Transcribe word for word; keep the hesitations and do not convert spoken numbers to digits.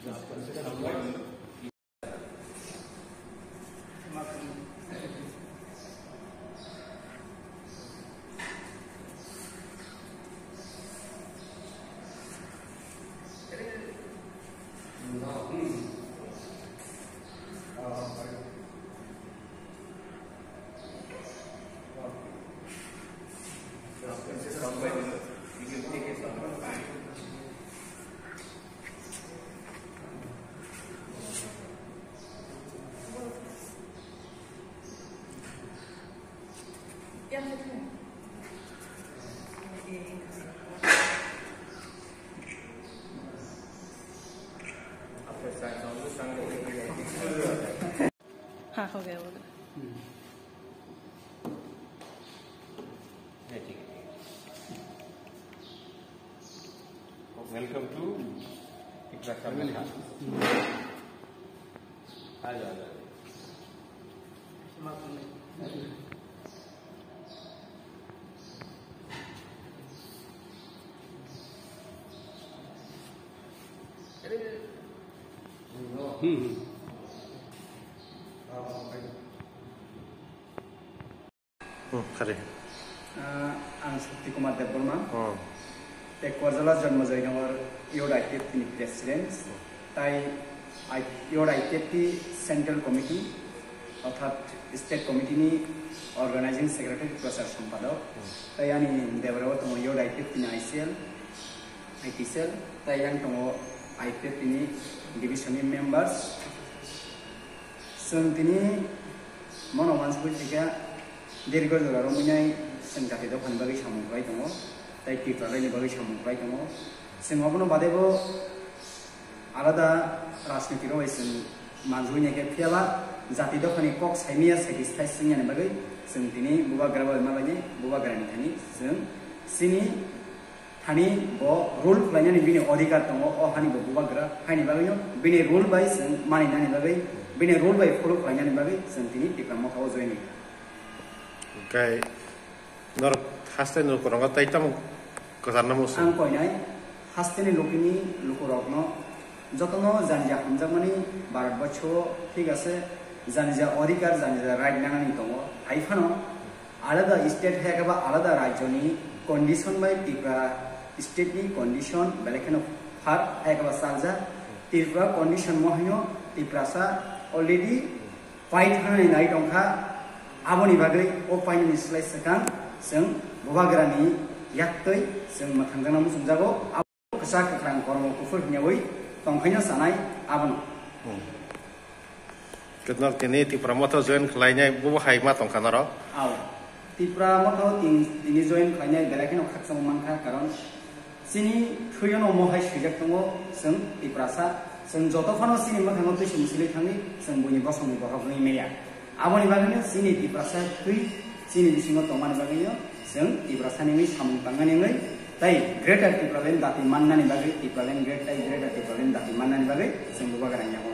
हाँ, हो गया, हो गया। Welcome to Tiprasa Mela. आ जाओ, आ जाओ। हम्म, हम्म। Hmm, kare. Ah, ang Shakti Kumar Debbarma. Hmm. Tei Koirjala Janmajoy Nagar Youth I T F T ni President. Hmm. Tai I-, Youth I T F T Central Committee, orthat State Committee ni Organizing Secretary, Prasar Sampadok. Hmm. Tai ani debra o tongo Youth I T F T ni I C L, I T cell, tai yang tongo I T F T ni division ni members. Chwng tini mono wansugwi phaikha, dirgo jora romwi nai chwng jati dophani bagwi samung khlai tongo, tei Tipralaini bagwi samung khlai tongo. Chwng obono badebo alada rajniti rok bai chwng manjui naikhe, phiyaba jati dophani kok saimaya satisfy swngyani bagwi chwng tini bubagra bai malaini, bubagrani thani chwng chini thani bo rule khlainani bini odhikar tongo, o hani bo bubagra, haini bagwino bini rule bai chwng maninani bagwi, bini rule bai follow khlainani bagwi chwng tini Tipra Motha o join wngkha. Hwnkhe norok haste ni lukurokno tei tamo kwcharno muchung? Ang koinai hasteni lukini lukurokno jotono janija hamjakmani Bharat borso o, thik ase, janija odhikar, janija right nanani tongo. Hai phano alada state hai khe ba alada rajyoni condition bai Tripura state ni condition belai kheno far hai khe ba chaljak. Tripura condition mo haino Tiprasa already fight hanani nai tongkha, aboni bagwi o painani slai swkang chwng bubagrani yaktwi chwng mwthangjakna muchungjago. Abo kwchak kwkhrang kormo kuphur hinyawi tongkhaino chanai abono. Hmm. Khe norok tini Tipra Motha join khlainai, bobo hai ma tongkha norok? Ao. Tipra Motha o tin-, tini join khlainai belai kheno khakchangma mankha, karon chini thwiono mohai swijak tongo, chwng Tiprasa, chwng joto phano chini mwkhango twi sumsili thangwi chwng buini bosongni borok wngwi manya. Aboni bagwino chini Tiprasa twi chini bisingo tongmani bagwino chwng Tiprasani wngwi samung tangnani wngwi tei Greater Tipraland dati mannani bagwi, Tipraland Great tei Greater Tipraland dati mannani bagwi chwng bubagrani yago.